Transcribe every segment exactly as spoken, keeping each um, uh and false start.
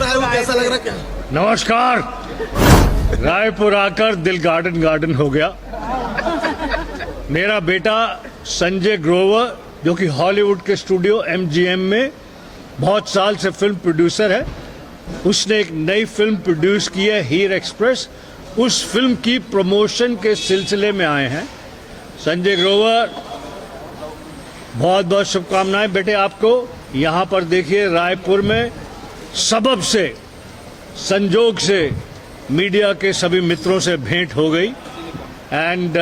आए हो, कैसा लग रहा है? क्या नमस्कार। रायपुर आकर दिल गार्डन गार्डन हो गया। मेरा बेटा संजय ग्रोवर, जो कि हॉलीवुड के स्टूडियो एमजीएम में बहुत साल से फिल्म प्रोड्यूसर है, उसने एक नई फिल्म प्रोड्यूस की है, हीर एक्सप्रेस। उस फिल्म की प्रमोशन के सिलसिले में आए हैं। संजय ग्रोवर, बहुत बहुत शुभकामनाएं बेटे आपको। यहाँ पर देखिए, रायपुर में सबब से, संजोग से मीडिया के सभी मित्रों से भेंट हो गई। एंड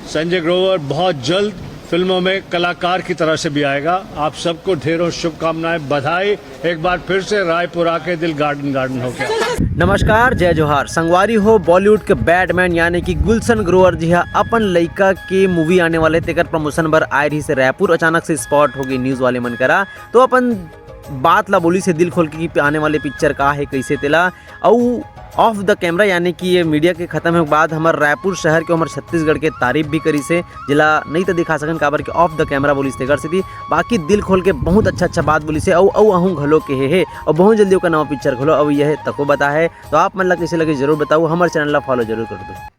संजय ग्रोवर बहुत जल्द फिल्मों में कलाकार की तरह से भी आएगा। आप सबको ढेरों शुभकामनाएं, बधाई। एक बार फिर से रायपुर आके दिल गार्डन गार्डन हो गया। नमस्कार, जय जोहार। संगवारी हो, बॉलीवुड के बैटमैन यानी कि गुलशन ग्रोवर जी हा अपन लइका के मूवी आने वाले तेकर प्रमोशन बर आए रहिस हे रायपुर। अचानक से स्पॉट हो गई न्यूज वाले मन करा, तो अपन बात ला बोलिस हे दिल खोल के कि आने वाले पिक्चर का हे, कैसे तेला। अउ ऑफ द कैमरा यानी कि ये मीडिया के खत्म होए के बाद हमर रायपुर शहर के, हमर छत्तीसगढ़ के तारीफ भी करिस हे, जेला नई तो दिखा सकन काबर कि ऑफ द कैमरा बोलिस तेकर सेती। बाकी दिल खोल के बहुत अच्छा अच्छा बात बोलिस हे। अउ अउ अहूँ घलो केहे हे, अउ बहुत जल्दी ओकर नवा पिक्चर घलो अउ यह तको बता है। तो आप मन ला कैसे लगे जरूर बताओ, हमर चैनल ला फॉलो जरूर कर दो।